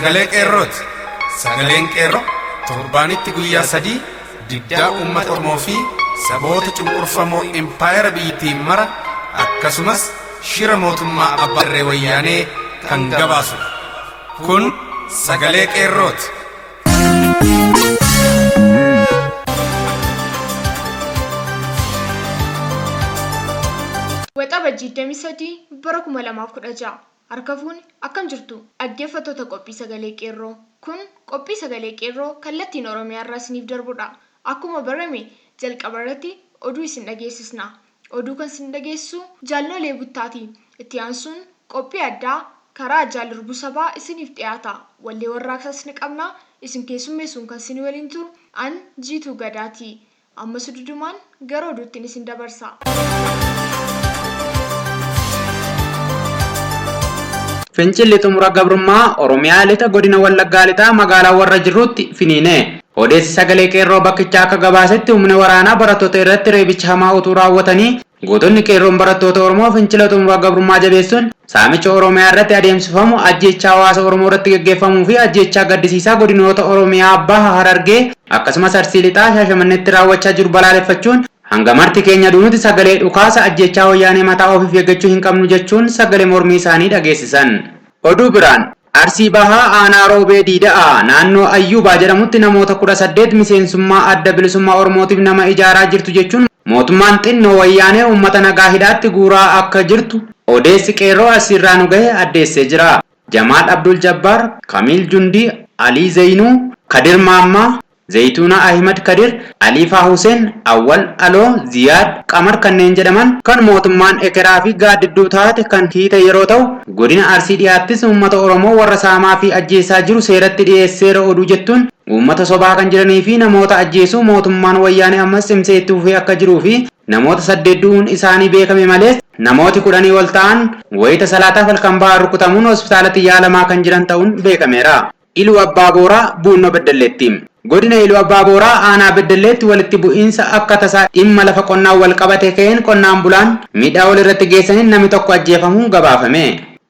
Sagalee Qeerrooti. Sagaleen Qeerroo torbaanitti guyyaa 3 diddaa uummata Oromoo fi saboota cunqurfamoo impaayera biyyattii mara akkasumas shira mootummaa abbaa irree wayyaanee kan gabaasudha. Kun sagalee Qeerrooti. Waxabajjii 23 bara 2016 harka fuuni akkam jirtu dhaggeeffattoota qophii sagalee qeerroo. Kun qophii sagalee qeerroo kallattiin Oromiyaa irraa isiniif darbudha. Akkuma barame jalqaba irratti oduu isin dhageessisna. Oduu kan isin dhageessisu Jaalnolee Buttaati. Itti aansuun qophii addaa karaa Jaal Irbuu Sabaa isiniif dhiyaata. Wallee warraaqsaas ni qabna. Isin keessummeessuun kan isin waliin turu an Jiituu Gadaati. Ammas dudumaan gara oduuttiin isin dabarsa. Fincilli xumura gabrummaa Oromiyaa lixa godina Wallaggaa lixaa magaalaa warra jirruutti finiine. Odeessi sagalee qeerroo bakkichaa akka gabaasetti humni waraanaa barattoota irratti reebicha hamaa utuu raawwatanii gootonni qeerroon barattoota Oromoo fincila xumura gabrummaa jabeessuun saamicha Oromiyaa irratti adeemsifamu, ajjeechaa hawaasa Oromoo irratti gaggeeffamuu fi ajjeechaa gaddisiisaa godinoota Oromiyaa Baha Harargee akkasumas Arsii Lixaa Shaashamanneetti raawwachaa jiru balaaleffachuun hanga marti keenya duunutti sagalee dhukaasa ajjeechaa wayyaanee mataa ofiif eeggachuu hin qabnu jechuun sagalee mormii isaanii dhageessisan. Oduu biraan Arsii Bahaa Aanaa Roobee Diida'aa naannoo Ayyuubaa jedhamutti namoota 18 miseensummaa Adda Bilisummaa Oromootiif nama ijaaraa jirtu jechuun mootummaan xinnoo wayyaanee uummata nagaa hidhaatti guuraa akka jirtu odeessi qeerroo Arsiirraa nu gahe addeessee jira. Jamaal Abdul Jabbaar, Kamiil Jundii, Alii Zeyinuu, Kadir Maammaa, Zayituunaa Ahimad Kadir, Aliifaa Huseen, Awwal Aloo, Ziyaad Qamar kanneen jedhaman kan mootummaan ekeraa fi gaaddidduu taate kan hiite yeroo ta'u, godina Arsii dhiyaattis uummata Oromoo warra saamaa fi ajjeesaa jiru seeratti dhiyeesseera oduu jettuun uummata sobaa kan jiranii fi namoota ajjeesuu mootummaan wayyaanee ammas cimsee itti fufee akka jiruu fi namoota 8 du'uun isaanii beekame malees namooti 10 ol ta'an wayita salaataaf halkan ba'an rukutamuun hospitaalatti yaalamaa kan jiran ta'uun beekameera. Iluu Abbaa Booraa Buunnoo Beddelleetti. Godina Iluu Abbaa Booraa aanaa Beddelleetti walitti bu'iinsa akka tasaa dhimma lafa qonnaan wal qabate ka'een qonnaan bulaan miidhaa wal irratti geessaniin namni tokko ajjeefamuun gabaafame.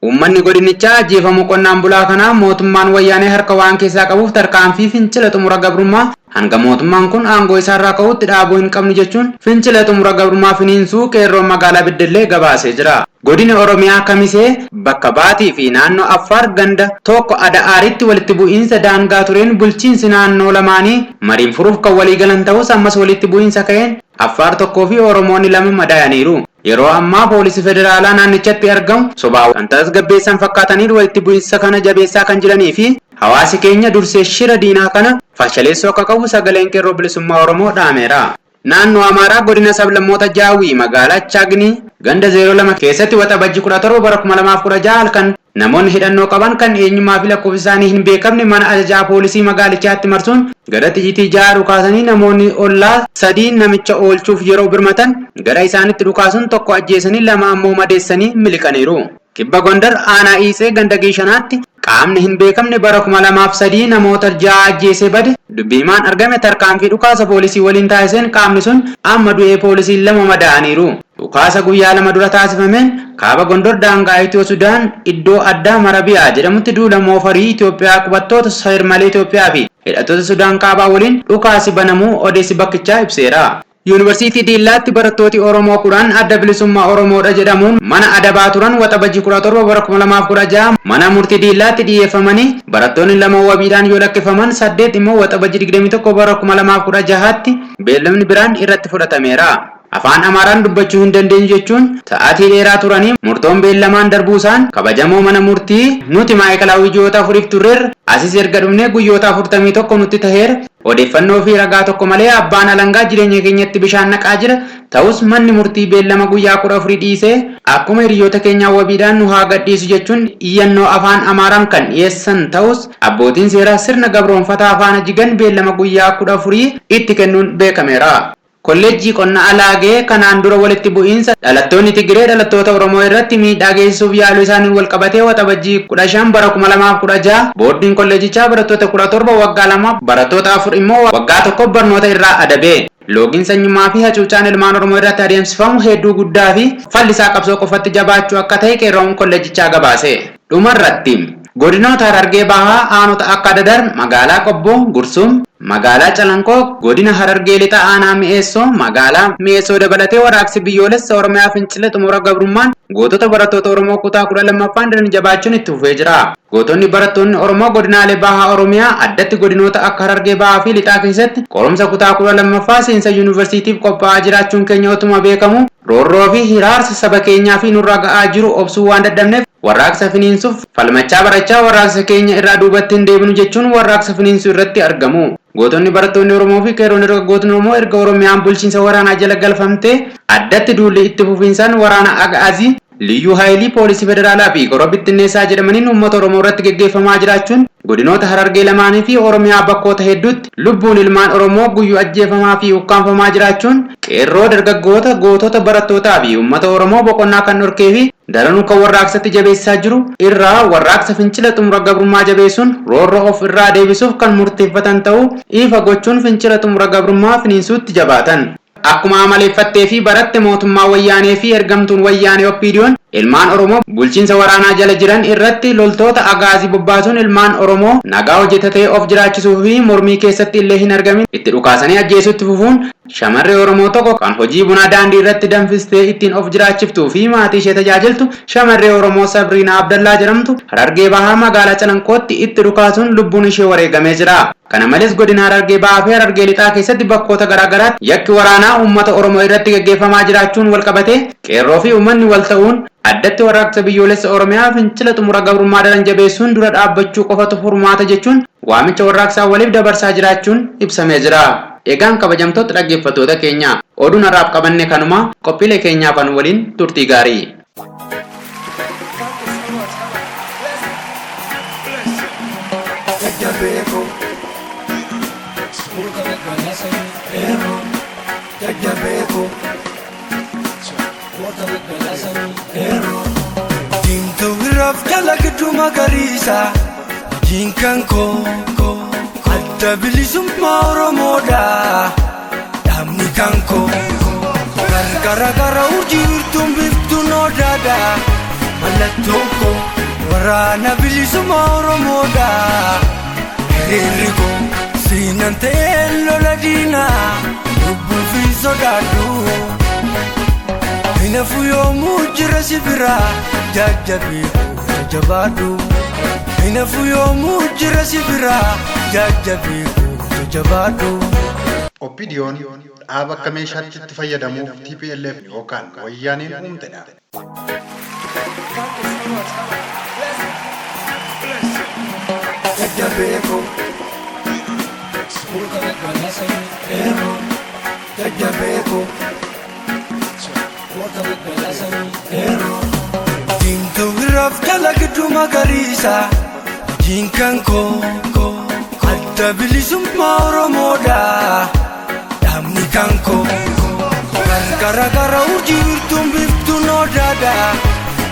Uummanni godinichaa ajjeefamuu qonnaan bulaa kanaa mootummaan wayyaanee harka waan keessaa qabuuf tarkaanfii fincila xumura gabrummaa hanga mootummaan kun aangoo isaarraa ka'utti dhaabuu hin qabnu jechuun fincila xumura gabrummaa finiinsuu qeerroon magaalaa Beddellee gabaasee jira. Godina Oromiyaa Kamisee bakka Baatii fi naannoo Affaar ganda tokko Ada'aaritti walitti bu'iinsa daangaa tureen bulchiinsi naannoo lamaanii mariin furuuf kan waliigalan ta'us ammas walitti bu'iinsa ka'een Affaar tokkoo fi Oromoonni 2 madaayaniiru. Yeroo ammaa poolisii federaalaa naannichatti argamu sobaa kan tasgabbeessan fakkaatanii walitti bu'iinsa kana jabeessaa kan jiranii fi hawaasi keenya dursee shira diinaa kana fashaleessuu akka qabu sagaleen Qeerroo Bilisummaa Oromoo dhaameera. Naannoo Amaaraa godina sablammoota Jaawwii magaalaa Chagnii ganda 02 keessatti Waxabajji 17 bara 2016 halkan namoonni hidhannoo qaban kan eenyummaa fi lakkoofsi isaanii hin beekamne mana ajajaa poolisii magaalichaatti marsuun gara xiyyitii 6 dhukaasanii namoonni ollaa 3 namicha oolchuuf yeroo birmatan gara isaanitti dhukaasuun tokko ajjeesanii 2 ammoo madeessanii miliqaniiru. Kibba Gondar aanaa Iisee ganda Giishanaatti qaamni hin beekamne bara 2003 namoota 6 ajjeesee bade dubbi himaan argame tarkaanfii dhukaasa poolisii waliin taasiseen qaamni sun amma du'ee poolisiin 2 madaa'aniiru. Dhukaasa guyyaa 2 dura taasifameen kaaba Gondor daangaa Itiyoo Sudaan iddoo addaa Marabiyaa jedhamutti duula moofarii Itoophiyaa qubattoota seer-malee Itoophiyaa fi hidhattoota Sudaan kaabaa waliin dhukaasi banamuu odeessi bakkichaa ibseera. Yuunivarsiitii Diillaatti barattooti Oromoo 10 Adda Bilisummaa Oromoodha jedhamuun mana adabaa turan Waxabajjii 17 bara 2016 mana murtii Diillaatti dhiyeeffamanii barattoonni 2 wabiidhaan yoo lakkifaman 8 immoo Waxabajjii 21 bara 2016tti beellamni biraan irratti fudhatameera. Afaan Amaaraan dubbachuu hin dandeenyu jechuun sa'aatii dheeraa turanii murtoon beellamaan darbuusaan kabajamoo mana murtii nuti maa'ikalaawwii ji'oota afuriif turreerra asis erga dhufnee guyyoota 41 nutti taheera Odeeffannoo fi ragaa tokko malee abbaan alangaa jireenya keenyatti bishaan naqaa jira. Ta'us manni murtii beellama guyyaa 14 dhiisee akkuma hiriyoota keenyaa wabiidhaan nu haa gadhiisu jechuun iyyannoo afaan Amaaraan kan dhiyeessan ta'us abbootiin seeraa sirna gabroomfataa faana jigan beellama guyyaa 14 itti kennuun beekameera. Kolleejjii Qonna Alaagee kanaan dura walitti bu'iinsa dhalattoonni Tigiree dhalattoota Oromoo irratti miidhaa geessisuuf yaaluu isaaniin walqabatee Waxabajjii 15 bara 2016 boordiin kolleejjichaa barattoota 17 waggaa 2 barattoota 4 immoo waggaa 1 barnoota irraa adabe. Loogiin sanyummaa fi hacuuccaan ilmaan Oromoo irratti adeemsifamu hedduu guddaa fi falli isaa qabsoo qofatti jabaachuu akka ta'e qeerroon kolleejjichaa gabaase. Dhumarratti. Godinoota Harargee Bahaa aanota akka Dadar, magaalaa Qobboo, Gursum, magaalaa Calanqoo, godina Harargee Lixaa aanaa Mi'eessoo, magaalaa Mi'eessoo dabalatee warraaqsi biyyoolessa Oromiyaa fincila xumura gabrummaan gootota barattoota Oromoo kutaa 12ffaan daran jabaachuun itti fufee jira. Gootonni barattoonni Oromoo godinaalee Bahaa Oromiyaa addatti godinoota akka Harargee Bahaa fi Lixaa keessatti qorumsa kutaa 12ffaa seensa yuunivarsiitiif qophaa'aa jiraachuun keenya otuma beekamu roorroo fi hiraarsa saba keenyaa fi nurra ga'aa jiru obsuu waan dadhabneef warraaqsa finiinsuuf falmachaa barachaa warraaqsa keenya irraa duubatti hin deebinu jechuun warraaqsa finiinsuu irratti argamu. Gootonni barattoonni Oromoo fi qeerroon dargaggootni Oromoo erga Oromiyaan bulchiinsa waraanaa jala galfamtee addatti duulli itti fufiinsaan waraana Ag'aazii, Liyyuu Haayilii, Poolisii Federaalaa fi Koroo Bittinneessaa jedhamaniin uummata Oromoo irratti geggeeffamaa jiraachuun godinoota Harargee lamaanii fi Oromiyaa bakkoota hedduutti lubbuun ilmaan Oromoo guyyuu ajjeefamaa fi ukkaamfamaa jiraachuun qeerroo dargaggoota gootota barattootaa fi uummata Oromoo boqonnaa kan dhorkee fi daranuu kan warraaqsatti jabeessaa jiru irraa warraaqsa fincila xumura gabrummaa jabeessuun roorroo of irraa deebisuuf kan murteeffatan ta'uu ifa gochuun fincila xumura gabrummaa finiinsuutti jabaatan. Akkuma amaleeffattee fi baratte mootummaa wayyaanee fi ergamtuun wayyaanee OPDOn ilmaan Oromoo bulchiinsa waraanaa jala jiran irratti loltoota agaazii bobbaasuun ilmaan Oromoo nagaa hojjetatee of jiraachisuu fi mormii keessatti illee hin argamin itti dhukaasanii ajjeesuutti fufuun shamarree Oromoo tokko kan hojii bunaa daandii irratti danfistee ittiin of jiraachiftuu fi maatii ishee tajaajiltu shamarree Oromoo Sabriinaa Abdallaa jedhamtu Harargee Bahaa magaalaa Calanqootti itti dhukaasuun lubbuun ishee wareegamee jira. Kana malees godina Harargee Bahaa fi Harargee Lixaa keessatti bakkoota garaagaraatti yakki waraanaa uummata Oromoo irratti gaggeeffamaa jiraachuun wal qabatee qeerroo fi uummanni wal ta'uun addatti warraaqsa biyyoolessa Oromiyaa fincila xumura gabrummaa daran jabeessuun dura dhaabbachuu qofatu furmaata jechuun waamicha warraaqsaa waliif dabarsaa jiraachuun ibsamee jira. Egaan kabajamtoota dhaggeeffattoota keenya oduun har'aaf qabanne kanuma qophiilee keenyaaf anu waliin turtii gaarii. Jajjabeeko. Jajjabeeko. Diimtuu irraaf jala gidduu magariisa. Hojiin kan koo adda bilisummaa Oromoodha. Dhaabni kan koo gargara gara urjii wirtuun biiftuun odaadha. Mallattoon koo waraana bilisummaa Oromoodha. Hiriirri koo siinan ta'ee lola diinaa lubbuu fi sodaadhu. Hinafu yoomuu jira si biraa jajjabeeku jajjabaadhu. Hinafu yoomuu jira si biraa jajjabeeku jajjabaadhu. OPDOn dhaaba akka meeshaatti itti fayyadamuuf TPLF yookaan wayyaaneen uumtedha. Jajjabeeko. Jajjabeeko. Diimtuu irraaf jala gidduu magariisa. Hojiin kan koo adda bilisummaa Oromoodha. Dhaabni kan koo gargara gara urjii wirtuun biiftuun odaadha.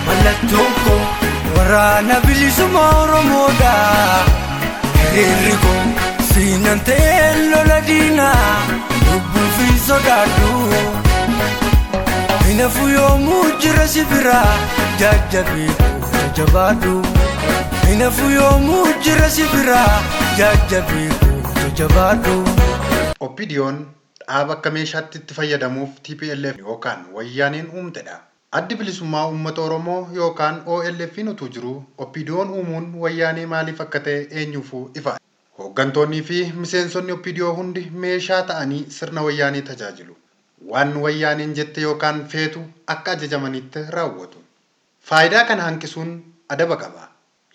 Mallattoon koo waraana bilisummaa Oromoodha. Hiriirri koo siinan ta'ee lola diinaa lubbuu fi sodaadhu. Hinafu yoomuu jira si biraa jajjabeeku jajjabaadhu. Hinafu yoomuu jira si biraa jajjabeeku jajjabaadhu. OPDOn dhaaba akka meeshaatti itti fayyadamuuf TPLF yookaan wayyaaneen uumtedha. Addi bilisummaa uummata Oromoo yookaan OLF'n utuu jiru OPDOn uumuun wayyaanee maaliif akka ta'e eenyuufuu ifa. Hooggantoonnii fi miseensonni OPDO hundi meeshaa ta'anii sirna wayyaanee tajaajilu. Waan wayyaaneen jette yookaan feetu akka ajajamanitti raawwatu. Faayidaa kana hanqisuun adaba qaba.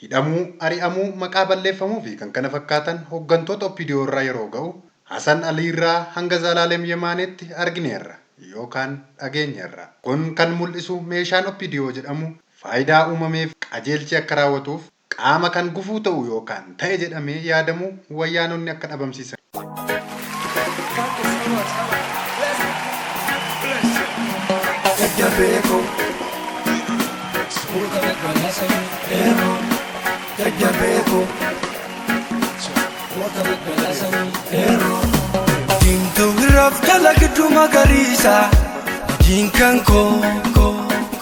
Hidhamuu, ari'amuu, maqaa balleeffamuu fi kan kana fakkaatan hooggantoota OPDO irraa yeroo ga'u Hasan Alii irraa hanga Zalaalem Yemaanetti argineerra yookaan dhageenyeerra. Kun kan mul'isu meeshaan OPDO jedhamu faayidaa uumameef qajeelchi akka raawwatuuf qaama kan gufuu ta'u yookaan ta'e jedhamee yaadamu wayyaanonni akka dhabamsiisan. Jajjabeeko. Jajjabeeko. Diimtuu irraaf jala gidduu magariisa. Hojiin kan koo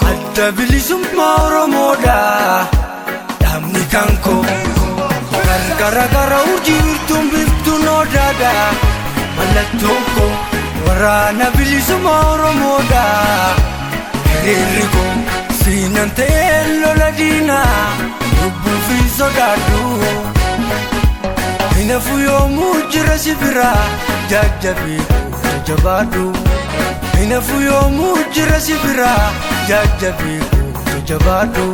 adda bilisummaa Oromoodha. Dhaabni kan koo Gargara gara urjii wirtuun biiftuun odaadha Mallattoon koo waraana bilisummaa Oromoodha Hiriirri koo siinan ta'ee lola diinaa lubbuu fi sodaadhu Hinafu yoomuu jira si biraa jajjabii jajjabaadhu Hinafu yoomuu jira si biraa jajjabii jajjabaadhu.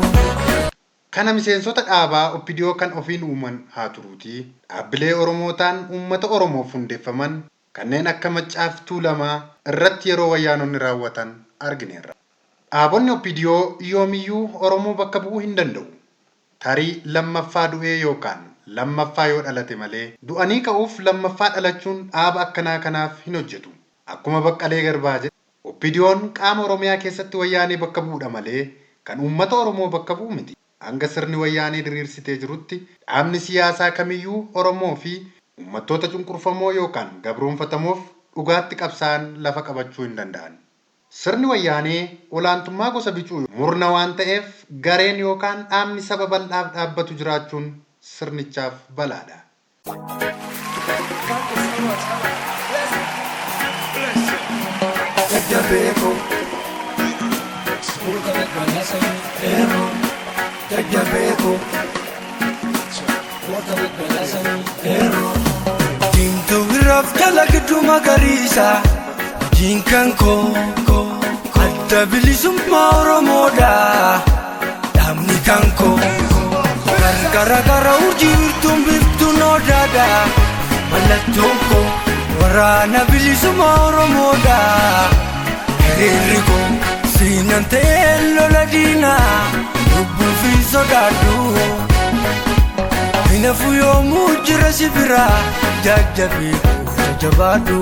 Kana miseensota dhaabaa OPDO kan ofiin uuman haa turuutii dhaabbilee Oromootaan uummata Oromoof hundeeffaman kanneen akka Maccaa fi Tuulamaa irratti yeroo wayyaanonni raawwatan argineerra. Dhaabonni OPDO yoomiyyuu Oromoo bakka bu'uu hin danda'u. Tarii lammaffaa du'ee yookaan lammaffaa yoo dhalate malee du'anii ka'uuf lammaffaa dhalachuun dhaaba akkanaa kanaaf hin hojjetu. Akkuma Baqqalee Garbaa jedhe OPDO'n qaama Oromiyaa keessatti wayyaanee bakka bu'uudha malee kan uummata Oromoo bakka bu'u miti. Hanga sirni wayyaanee diriirsitee jirutti dhaabni siyaasaa kamiyyuu Oromoo fi uummattoota cunqurfamoo yookaan gabroonfatamoof dhugaatti qabsaa'an lafa qabachuu hin danda'an. Sirni wayyaanee olaantummaa gosa bicuu murna waan ta'eef gareen yookaan dhaabni saba bal'aaf dhaabbatu jiraachuun sirnichaaf balaadha. Jajjabeeko Jajjabeeko Diimtuu irraaf jala gidduu magariisa Hojiin kan koo adda bilisummaa Oromoodha Dhaabni kan koo gargara gara urjii wirtuun biiftuun odaadha Mallattoon koo waraana bilisummaa Oromoodha Hiriirri koo siinan ta'ee lola diinaa lubbuu fi sodaadhu Hinafu yoomuu jira si biraa jajjabii jajjabaadhu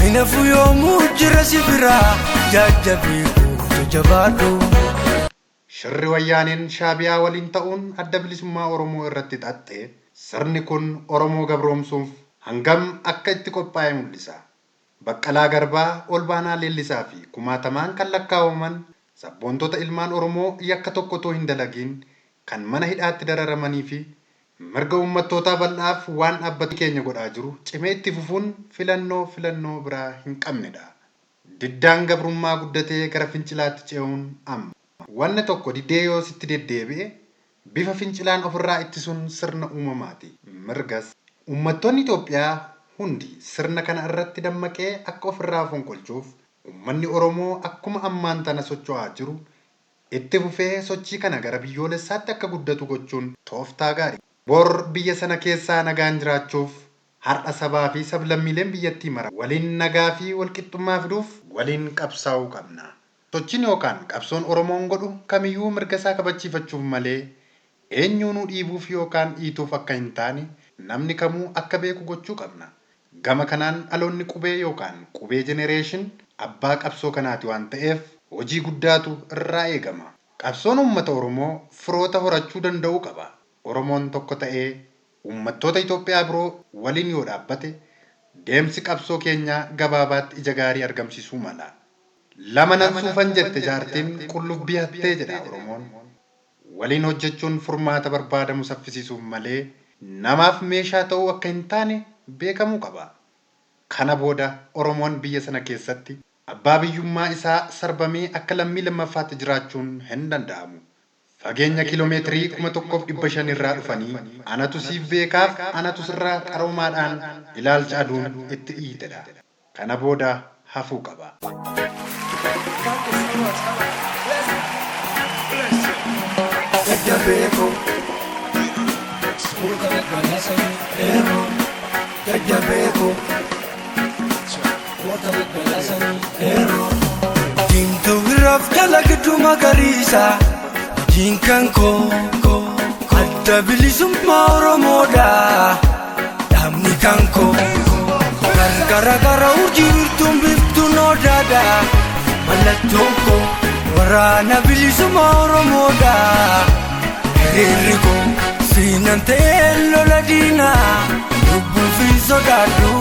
Hinafu yoomuu jira si biraa jajjabii jajjabaadhu. Shirri wayyaaneen Shaabiyaa waliin ta'uun adda bilisummaa Oromoo irratti xaxxe sirni kun Oromoo gabroomsuuf hangam akka itti qophaa'e mul'isa. Baqqalaa Garbaa, Olbaanaa Leellisaa fi kumaatamaan kan lakkaa'aman sabboontota ilmaan Oromoo yakka tokko otoo hin dalagiin kan mana hidhaatti dararamanii fi mirga uummattootaa bal'aaf waan dhaabbati keenya godhaa jiru cimee itti fufuun filannoo filannoo biraa hin qabnedha. Diddaan gabrummaa guddatee gara fincilaatti ce'uun amma. Wanni tokko diddee yoo sitti deddeebi'e bifa fincilaan ofirraa ittisuun sirna uumamaati. Mirgas uummattoonni Itoophiyaa hundi sirna kana irratti dammaqee akka ofirraa fonqolchuuf uummanni Oromoo akkuma ammaan tana socho'aa jiru itti fufee sochii kana gara biyyoolessaatti akka guddatu gochuun tooftaa gaarii. Bor biyya sana keessaa nagaan jiraachuuf har'a sabaa fi sablammiileen biyyattii mara waliin nagaa fi walqixxummaa fiduuf waliin qabsaa'uu qabna. Sochiin yookaan qabsoon Oromoon godhu kamiyyuu mirga isaa kabachiifachuuf malee eenyuunuu dhiibuuf yookaan dhiituuf akka hin taane namni kamuu akka beeku gochuu qabna. Gama kanaan dhaloonni qubee yookaan qubee jenereeshin abbaa qabsoo kanaati waan ta'eef hojii guddaatu irraa eegama. Qabsoon uummata Oromoo firoota horachuu danda'uu qaba. Oromoon tokko ta'ee uummattoota Itoophiyaa biroo waliin yoo dhaabbate deemsi qabsoo keenyaa gabaabaatti ija gaarii argamsiisuu mala. Lama nan suufan jette jaartiin qullubbii hattee jedha Oromoon. Waliin hojjechuun furmaata barbaadamu saffisiisuuf malee namaaf meeshaa ta'uu akka hin taane beekamuu qaba. Kana booda Oromoon biyya sana keessatti abbaa biyyummaa isaa sarbamee akka lammii lammaffaatti jiraachuun hin danda'amu. Fageenya kiiloomeetirii 1500 irraa dhufanii anatu siif beekaaf anatu sirraa qaroomaadhaan ilaalcha aduun itti dhiitedha. Kana booda hafuu qaba. Jajjabeeko Jajjabeeko Diimtuu irraaf jala gidduu magariisa Hojiin kan koo adda bilisummaa Oromoodha Dhaabni kan koo gargara gara urjii wirtuun biiftuun odaadha Mallattoon koo waraana bilisummaa Oromoodha Hiriirri koo siinan ta'ee lola diinaa lubbuu fi sodaadhu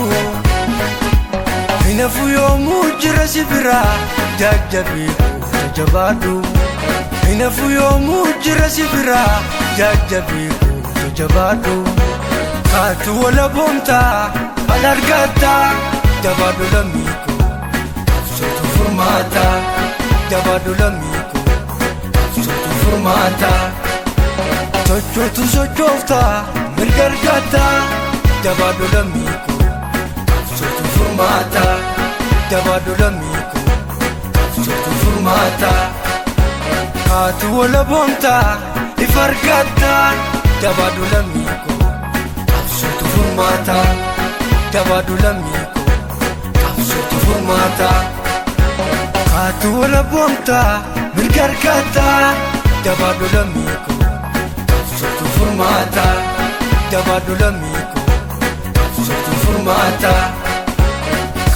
Hinafu yoomuu jira si biraa jajjabii jajjabaadhu. Hinafu yoomuu jira si biraa jajjabii koo jabaadhu. Kaatu wala boontaa bal argataa jabaadhu lammii koo qabsootu furmaata jabaadhu lammii koo qabsootu furmaata. Sochootu sochooftaa mirga argataa jabaadhu lammii koo qabsootu furmaata jabaadhu lammii koo qabsootu furmaata. Kaatu wala boontaa ifa argataa jabaadhu lammii koo qabsootu furmaata jabaadhu lammii koo qabsootu furmaata. Kaatu wala boontaa mirga argataa jabaadhu lammii koo qabsootu furmaata jabaadhu lammii koo qabsootu furmaata.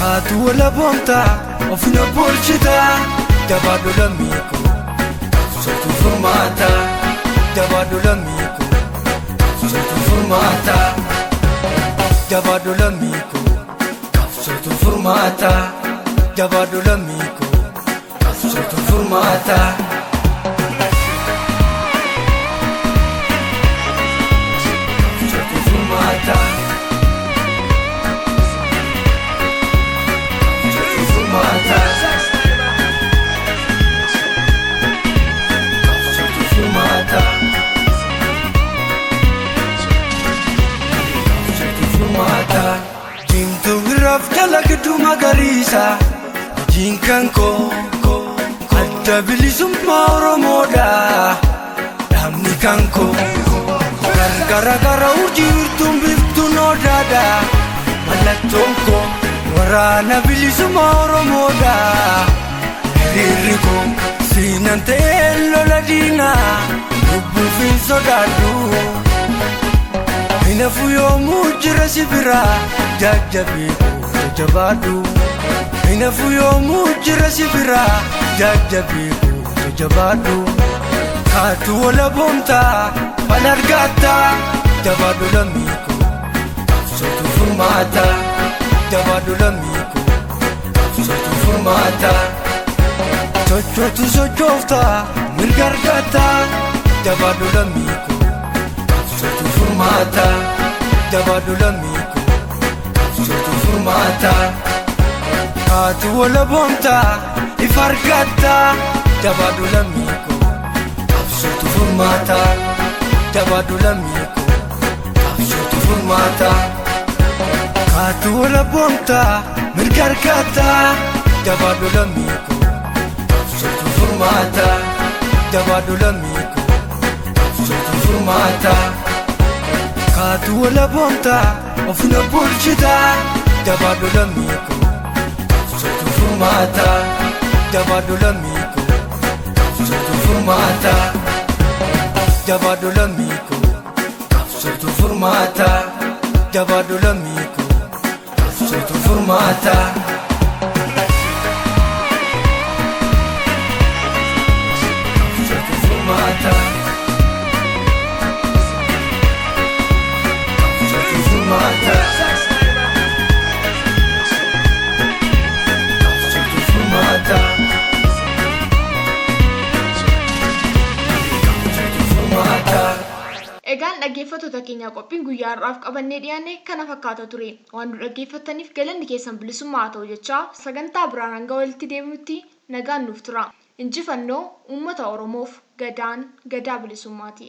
Kaatu wala boontaa of na bulchitaa jabaadhu lammii koo qabsootu furmaata jabaadhu lammii koo qabsootu furmaata jabaadhu lammii koo qabsootu furmaata jabaadhu lammii koo qabsootu furmaata. Qabsootu furmaata. Qabsootu furmaata. Qabsootu furmaata. Qabsootu furmaata. Diimtuu irraaf dalagdu magariisa. Hojiin kan koo adda bilisummaa Oromoodha. Dhaabni kan koo gargara gara urjii wirtuun biiftuun odaadha. Mallattoon koo waraana bilisummaa Oromoodha. Hiriirri koo siinan ta'ee lola diinaa lubbuuf hin sodaadhu. Hinafu yoomuu jira si biraa jajjabii koo jabaadhu. Hinafu yoomuu jira si biraa jajjabii koo jabaadhu. Kaatu wala boontaa bal argataa jabaadhu lammii koo qabsootu furmaata jabaadhu lammii koo qabsootu furmaata. Sochootu sochooftaa mirga argataa jabaadhu lammii koo qabsootu furmaata jabaadhu lammii koo qabsootu furmaata. Kaatu wala boontaa ifa argataa jabaadhu lammii koo qabsootu furmaata jabaadhu lammii koo qabsootu furmaata. Kaatu wala boontaa mirga argataa jabaadhu lammii koo qabsootu furmaata jabaadhu lammii koo qabsootu furmaata. Kaatu wala boontaa of na bulchitaa jabaadhu lammii koo qabsootu furmaata jabaadhu lammii koo qabsootu furmaata jabaadhu lammii koo qabsootu furmaata jabaadhu lammii koo qabsootu furmaata. Qabsootu furmaata. Qabsootu furmaata. Qabsootu furmaata. Qabsootu furmaata. Egaan dhaggeeffattoota keenya qophiin guyyaa har'aaf qabannee dhiyaanne kana fakkaata ture. Waan nu dhaggeeffattaniif galanni keessan bilisummaa haa ta'u jechaa sagantaa biraan hanga walitti deebinutti nagaan nuuf tura. Injifannoo uummata Oromoof gadaan gadaa bilisummaati.